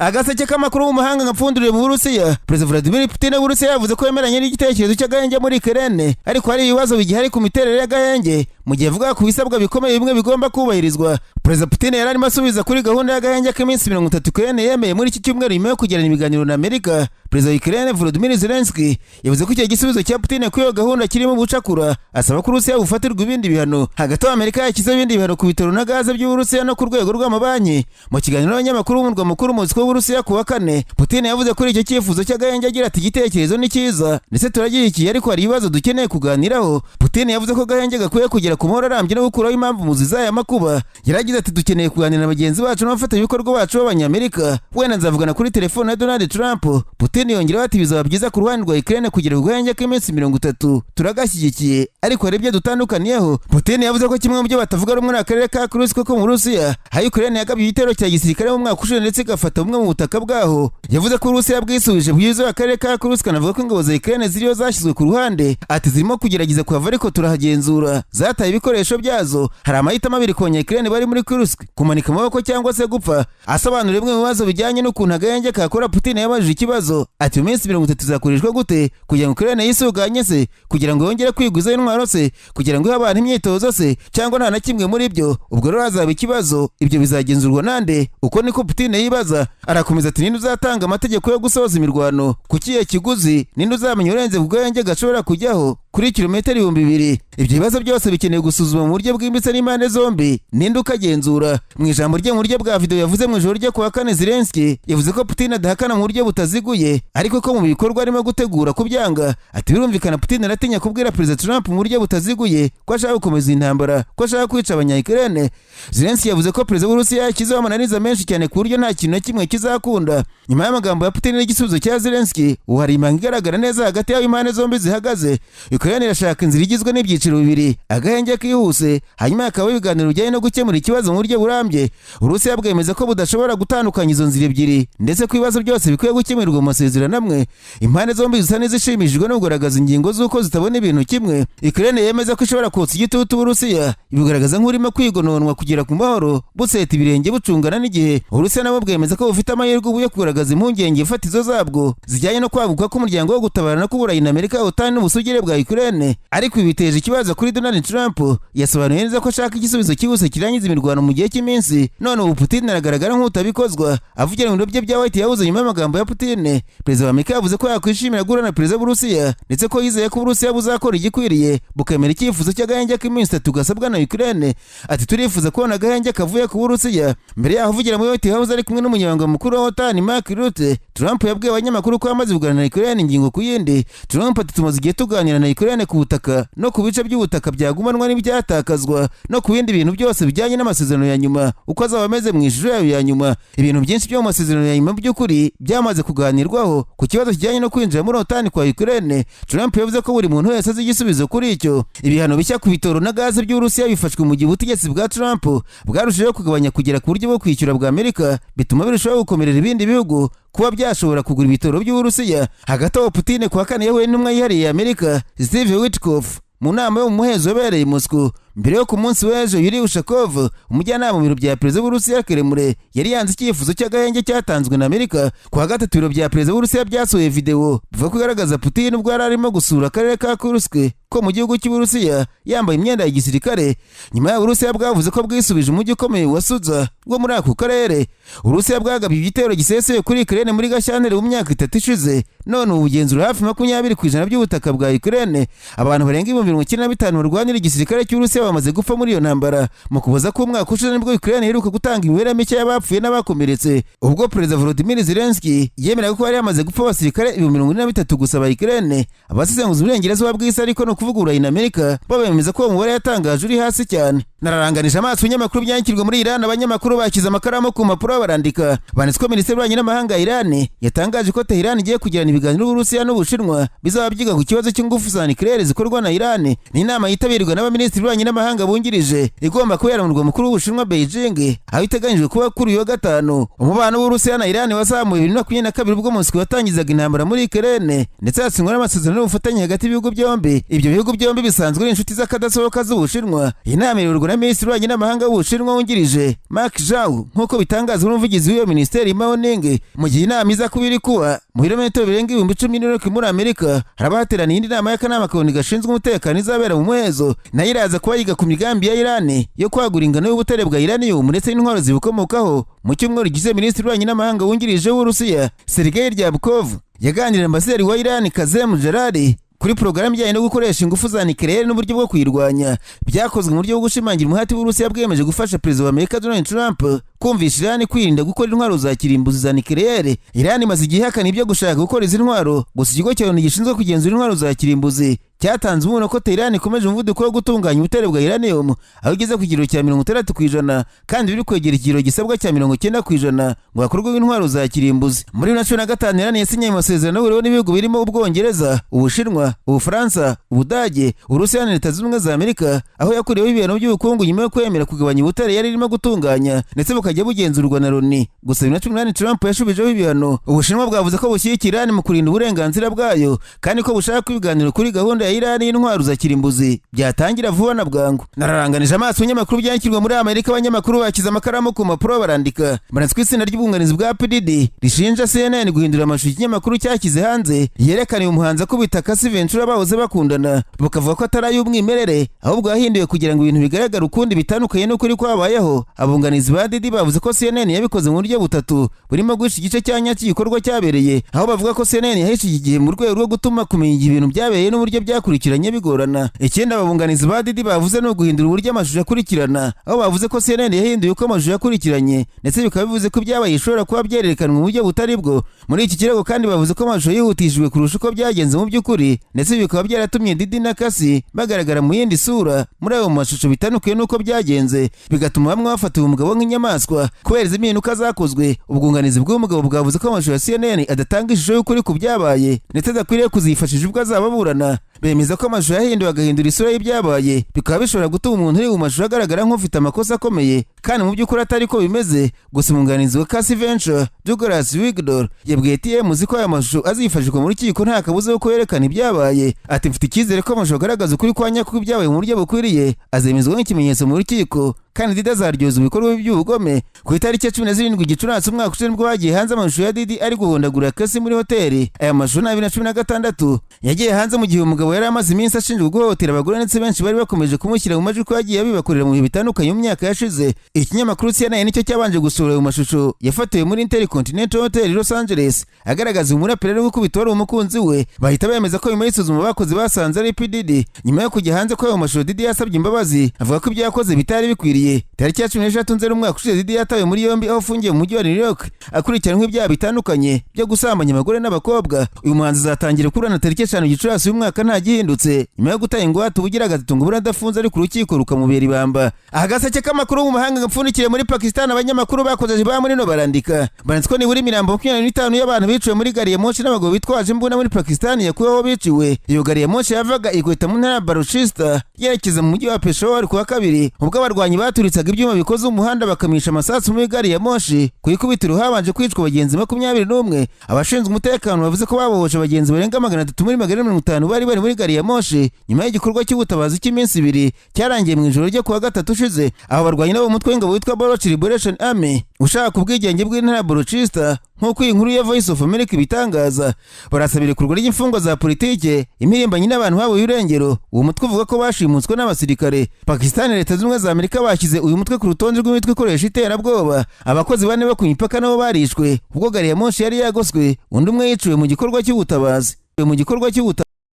Agaseke k'amakuru mu mahanga ngapfunduriye mu Burusiya. Perezida Vladimir Putin w'Uburusiya yavuze ko yemeranye n'igitekerezo cy'agahenge muri Ukraine, ariko hari ibibazo bigihari ku miterere y'agahenge, mu gihe avuga ku bisabwa bikomeye bimwe bigomba kubahirizwa. Perezida Putin yari arimo asubiza kuri gahunda y'agahenge k'iminsi 30 Ukraine yemeye muri iki cyumweru nyuma yo kugirana ibiganiro na Amerika. Perezida wa Ukraine Volodymyr Zelensky yavuze ko icyo gisubizo cya Putin kuri iyo gahunda kirimo ubucakura, asaba ko Uburusiya bufatirwa ibindi bihano. Hagati aho, Amerika yashyizeho ibindi bihano ku bitaro na gaze by'Uburusiya no ku rwego rw'amabanki. Mu kiganiro n'abanyamakuru b'umurwa mukuru Moscow w'Uburusiya ku wa kane, Putin yavuze kuri icyo cyifuzo cy'agahenge agira ati: "Igitekerezo ni cyiza ndetse turagishyigikiye, ariko hari ibibazo dukeneye kuganiraho." Putin yavuze ko agahenge gakwiye kugera ku mahoro arambye no gukuraho impamvu muzi z'aya makuba. Yaragize ati: "Dukeneye kuganira na bagenzi bacu n'abafatanyabikorwa bacu b'Abanyamerika. Wenda nzavugana kuri telefone na Donald Trump." Putin yongeraho ati: "Bizaba byiza ku ruhande rwa Ukraine kugera ku gahenge k'iminsi 30. Turagashyigikiye, ariko hari ibyo dutandukaniyeho." Putin yavuze ko kimwe mu byo batavuga rumwe n'akarere ka Kursk ko mu Burusiya, aho Ukraine yagabye igitero cya gisirikare mu mwaka ushize ndetse igafata bumwe mu butaka bwaho. Yavuze ko Uburusiya bwisubije bwizewe akarere ka Kursk, anavuga ko ingabo za Ukraine ziriyo zashyizwe ku ruhande. Ati: "Zirimo kugerageza kuhava, ariko turahagenzura. Zataye ibikoresho byazo. Hari amahitamo abiri ku Banya-Ukraine bari muri Kursk: kumanika amaboko cyangwa se gupfa." Asobanura bimwe mu bibazo bijyanye n'ukuntu agahenge kakora, Putin yabajije ikibazo ati: "Mu minsi 30 izakoreshwa gute? Kugira ngo Ukraine yisuganye se? Kugira ngo yongere kwigwizaho intwaro se? Kugira ngo ihe abantu imyitozo se? Cyangwa nta na kimwe muri ibyo? Ubwo rero hazaba ikibazo. Ibyo bizagenzurwa nande?" Uko niko Putin yibaza. Arakomeza ati: "Ninde uzatanga amategeko yo gusoza imirwano? Ku kihe kiguzi? Ninde uzamenya urenze ku gahenge gashobora kujyaho kuri kilometero 2000? Ibyo bibazo byose bikeneye gusuzuma mu buryo bwimbitse n'impande zombi. Ninde ukagenzura?" Mu ijambo rye mu buryo bwa video yavuze mu ijoro ryo kuwa kane, Zelensky yavuze ko Putin adahakana mu buryo butaziguye, ariko ko mu bikorwa arimo gutegura kubyanga. Ati: "Birumvikana, Putin aratinya kubwira Perezida Trump mu buryo butaziguye ko ashaka gukomeza intambara, ko ashaka kwica Abanya-Ukraine." Zelensky yavuze ko perezida w'Uburusiya yashyizeho amananiza menshi cyane ku buryo nta kintu na kimwe kizakunda. Nyuma y'amagambo ya Putin n'igisubizo cya Zelensky, ubu hari impanga igaragara neza hagati y'aho impande zombi zihagaze. Ukraine irashaka inzira igizwe n'ibyiciro bibiri: agahenge kihuse, hanyuma hakaba ibiganiro bijyanye no gukemura ikibazo mu buryo burambye. Uburusiya bwemeza ko budashobora gutandukanya izo nzira ebyiri, ndetse ko ibibazo byose bikwiye gukemurirwa mu masezerano amwe. Impande zombi zisa n'izishimishijwe no kugaragaza ingingo z'uko zitabona ibintu kimwe. Ukraine yemeza ko ishobora kotsa igitutu Uburusiya, ibigaragaza nk'urimo kwigononwa kugera ku mahoro, buseta ibirenge, bucungana n'igihe. Uburusiya nabo bwemeza ko bufite amahirwe ubu yo kugaragaza impungenge fatizo zabwo zijyanye no kwaguka k'umuryango wo gutabarana k'Uburayi na Amerika, OTAN, n'ubusugire bwa Ukraine. Ariko ibi biteje ikibazo kuri Donald Trump. Yasobanuye neza ko ashaka igisubizo cyihuse kirangiza imirwano mu gihe cy'iminsi. None ubu Putin aragaragara nk'utabikozwa. Avugira mu biro bye bya White House nyuma y'amagambo ya Putin, perezida wa Amerika yavuze ko yakwishimira guhura na perezida w'Uburusiya, ndetse ko yizeye ko Uburusiya buzakora igikwiriye bukemera icyifuzo cy'agahenge k'iminsi 3 gasabwa na Ukraine. Ati: "Turifuza kubona agahenge kavuye ku Burusiya." Mbere yaho, avugira muri White House ari kumwe n'umunyamabanga mukuru wa OTAN Mark Rutte, Trump yabwiye abanyamakuru ko yamaze kuganira na Ukraine ingingo ku yindi. Trump ati: "Tumaze igihe tuganira na Ukraine ku butaka no ku bice by'ubutaka byagumanwa n'ibyatakazwa, no ku bindi bintu byose bijyanye n'amasezerano ya nyuma uko azaba ameze mu ishusho yayo ya nyuma. Ibintu byinshi byo mu masezerano ya nyuma by'ukuri byamaze kuganirwaho." Ku kibazo kijyanye no kwinjira muri OTAN kwa Ukraine, Trump yavuze ko buri muntu wese azi igisubizo kuri icyo. Ibihano bishya ku bitoro na gaze by'Uburusiya bifashwe mu gihe ubutegetsi bwa Trump bwarushijeho kugabanya kugera ku buryo bwo kwishyura bwa Amerika, bituma birushaho gukomerera ibindi bihugu kuba byashobora kugura ibitoro by'Uburusiya. Hagati aho, Putin ku wa kane yahuye n'intumwa yihariye ya Amerika Steve Witkoff mu nama yo mu muhezo wabereye i Moscow. Mbere yo ku munsi w'ejo, Yuri Ushakov, umujyanama mu biro bya perezida w'Uburusiya Kremlin, yari yanze icyifuzo cy'agahenge cyatanzwe na Amerika. Ku wa gatatu, ibiro bya perezida w'Uburusiya byasohoye videwo bivuga ko igaragaza Putin ubwo yari arimo gusura akarere ka Kursk ko mu gihugu cy'Uburusiya yambaye imyenda ya gisirikare. Nyuma y'aho, Uburusiya bwavuze ko bwisubije umujyi ukomeye wa Suza wo muri ako karere. Uburusiya bwagabye igitero gisesuye kuri Ukraine muri Gashyantare mu myaka 3 ishize, none ubu bugenzura hafi 20% by'ubutaka bwa Ukraine. Abantu barenga 95,000 barwanira igisirikare cy'Uburusiya bamaze gupfa muri iyo ntambara. Mu Kuboza k'umwaka ushize nibwo Ukraine iheruka gutanga imibare mike y'abapfuye n'abakomeretse, ubwo Perezida Volodymyr Zelensky yemeraga ko yari yamaze gupfa abasirikare 43,000 gusa ba Ukraine. Abasesenguzi uburengerazuba bw'isi, ariko no kuvuga Uburayi na Amerika, bo bemeza ko uwo mubare yatangaje uri hasi cyane. Nararanganije amaso ibinyamakuru byandikirwa muri Iran. Abanyamakuru bashyize amakaramu ku mpapuro barandika. Banditse ko minisiteri y'ububanyi n'amahanga ya Iran yatangaje ko Tehran igiye kugirana ibiganiro n'Uburusiya n'Ubushinwa bizaba byiga ku kibazo cy'ingufu za nucléaire zikorwa na Iran. Ni inama yitabirwa n'abaminisitiri b'ububanyi. n'amahanga bungirije igomba kubera mu murwa mukuru w'Ubushinwa, Beijing, aho iteganyijwe kuba kuri uyu wa gatanu. Umubano w'Uburusiya na Irani wazamuye 2022 ubwo Moscow yatangizaga intambara muri Ukraine, ndetse hasinywa n'amasezerano y'ubufatanye hagati y'ibihugu byombi. Ibyo bihugu byombi bisanzwe ari inshuti z'akadasohoka z'Ubushinwa. Iyi nama iyoborwa na Minisitiri w'Ububanyi n'Amahanga w'Ubushinwa wungirije, Mark Zhao, nk'uko bitangazwa n'umuvugizi w'iyo minisiteri, Mao Ning. Mu gihe inama iza kuba iri kuba mu birometero birenga 10,000 New York muri Amerika, haraba hateraniye indi nama y'akanama ka ONU gashinzwe umutekano izabera mu muhezo, nayo iraza kuba yiga ku migambi ya Irani yo kwagura ingano y'ubutare bwa uranium ndetse n'intwaro zibukomokaho. Mu cyumweru gishize, Minisitiri w'Ububanyi n'Amahanga wungirije w'Uburusiya, Sergei Ryabkov, yaganiriye na ambasaderi wa Irani, Kazem Jalali, kuri porogaramu ijyanye no gukoresha ingufu za nucléaire n'uburyo bwo kuyirwanya. Byakozwe mu buryo bwo gushimangira umuhati w'Uburusiya bwemeje gufasha Perezida wa Amerika Donald Trump kumvisha Irani kwirinda gukora intwaro za kirimbuzi za nucléaire. Irani imaze igihe ihakana ibyo gushaka gukora izi ntwaro, gusa ikigo cya ONU gishinzwe kugenzura intwaro za kirimbuzi cyatanze umuburo ko Tehran ikomeje umuvuduko wo gutunganya ubutare bwa uranium, aho igeze ku kigero cya 60%, kandi biri kwegera ikigero gisabwa cya 90% ngo hakorwe intwaro za kirimbuzi. Muri 2015, Irani yasinye amasezerano ahuriweho n'ibihugu birimo Ubwongereza, Ubushinwa, Ubufaransa, Ubudage, Uburusiya na Leta Zunze Ubumwe za Amerika, aho yakuriweho ibihano by'ubukungu nyuma yo kwemera kugabanya ubutare yari irimo gutunganya, ndetse bukajya bugenzurwa na Loni. Gusa 2018 Trump yashubijeho ibihano. Ubushinwa bwavuze ko bushyigikira Irani mu kurinda uburenganzira bwayo, kandi ko bushaka ko ibiganiro kuri gahunda ya Irani y'intwaro za kirimbuzi byatangira vuba na bwangu. Nararanganije amaso ibinyamakuru byandikirwa muri Amerika, abanyamakuru bakize amakaramu ku mpapuro barandika. Baranditswe itsinda ry'ubwunganizi bwa P Diddy rishinja CNN guhindura amashusho ikinyamakuru cyashyize hanze yerekana uyu muhanzi akubita Cassie Ventura bahoze bakundana, bukavuga ko atari ay'umwimerere, ahubwo yahinduwe kugira ngo ibintu bigaragare ukundi bitandukanye n'ukuri kwabayeho. Abunganizi ba Diddy bavuze ko CNN yabikoze mu buryo butatu, burimo guhisha igice cya nyacyo igikorwa cyabereye, aho bavuga ko CNN yahishe iki gihe mu rwego rwo gutuma kumenya igihe ibintu byabereye n'uburyo byakurikiranye bigorana. Ikindi ababunganizi ba Diddy bavuze ni uguhindura uburyo amashusho akurikirana, aho bavuze ko CNN yahinduye uko amashusho yakurikiranye, ndetse bikaba bivuze ko ibyabaye bishobora kuba byerekanwa mu buryo butari bwo. Muri iki kirego kandi bavuze ko amashusho yihutishijwe kurusha uko byagenze mu by'ukuri, ndetse bikaba byaratumye Diddy na Cassie bagaragara mu yindi sura muri ayo mashusho bitandukanye n'uko byagenze, bigatuma bamwe bafata uyu mugabo nk'inyamaswa kubera izi mpinduka zakozwe. Ubwunganizi bw'uyu mugabo bwavuze ko amashusho ya CNN adatanga ishusho y'ukuri ku byabaye, ndetse adakwiriye kuzifashisha ubwo azaba aburana. Bemeza ko amashusho yahinduwe agahindura isura y'ibyabaye, bikaba bishobora gutuma umuntu uri mu mashusho agaragara nk'ufite amakosa akomeye kandi mu by'ukuri atari ko bimeze. Gusa umwunganizi wa Cassie Ventura, Douglas Wigdor, yabwiye TMZ ko aya mashusho azifashishwa mu rukiko nta kabuza ko yerekana ibyabaye. Ati: "Mfite icyizere ko amashusho agaragaza ukuri kwa nyako ibyabaye mu buryo bukwiriye, azemezwa nk'ikimenyetso mu rukiko, kandi Diddy azaryozwa ibikorwa by'ubugome." Ku itariki ya 17 Gicurasi umwaka ushize nibwo hagiye hanze amashusho ya Diddy ari guhondagura Cassie muri hoteli. Aya mashusho ni 2016 yagiye hanze mu gihe umugabo yari amaze iminsi ashinjwa guhohotera abagore, ndetse benshi bari bakomeje kumushyira mu majwi ko yagiye abibakorera mu bihe bitandukanye mu myaka yashize. Ikinyamakuru CNN nicyo cyabanje gusura ayo mashusho yafatiwe muri Intercontinental Hotel Los Angeles, agaragaza umuraperi ari gukubita wari umukunzi we, bahita bemeza ko nyuma y'isuzuma bakoze basanze ari P Diddy. Nyuma yo kujya hanze ko ayo mashusho, Diddy yasabye imbabazi, avuga ko ibyo yakoze bitari bikwiriye. Tariki ya 13 Nzeri umwaka ushize, Diddy yatawe muri yombi aho afungiye mu mujyi wa New York, akurikiranweho ibyaha bitandukanye byo gusambanya abagore n'abakobwa. Uyu muhanzi azatangira kuburana tariki 5 Gicurasi uyu mwaka nta gihindutse, nyuma yo gutanga ingwate ubugira gatatu ngo ubure adafunze, ariko urukiko rukamubera ibamba. Agaseke k'amakuru mu mahanga gapfundikiye muri Pakistan, abanyamakuru bakoze ba muri no barandika, banditse ko nibura imirambo 25 y'abantu biciwe muri gari ya moshi n'abagabo bitwaje imbunda muri Pakistan yakuweho biciwe. Iyo gari ya moshi yavaga i Quetta mu ntara ya Balochistan yerekeza mu mujyi wa Peshawar ku wa kabiri, ubwo abarwanyi baturitsaga ibyuma bikoze umuhanda bakamisha amasasu muri gari ya moshi. Ku ikubitiro habanje kwicwa abagenzi 21. Abashinzwe umutekano bavuze ko babohoje abagenzi barenga 300 muri 450 bari bari muri gari ya moshi nyuma y'igikorwa cy'ubutabazi cy'iminsi 2 cyarangiye mu ijoro ryo kuwa gatatu ushize. Abo barwanyi nabo umutwe w'ingabo witwa Baloch Liberation Army ushaka ubwigenge bw'intara ya Balochistan, nk'uko iyi nkuru ya Voice of America ibitangaza, barasaba irekurwa ry'imfungwa za politike, impirimbanyi n'abantu babuye irengero. Uwo mutwe uvuga ko bashimutswe n'abasirikare. Pakistan na Leta Zunze Ubumwe za Amerika bashyize uyu mutwe ku rutonde rw'imitwe ikoresha iterabwoba. Abakozi bane bo ku mipaka nabo barishwe ubwo gari ya moshi yari yagoswe, undi umwe yiciwe mu gikorwa cy'ubutabazi.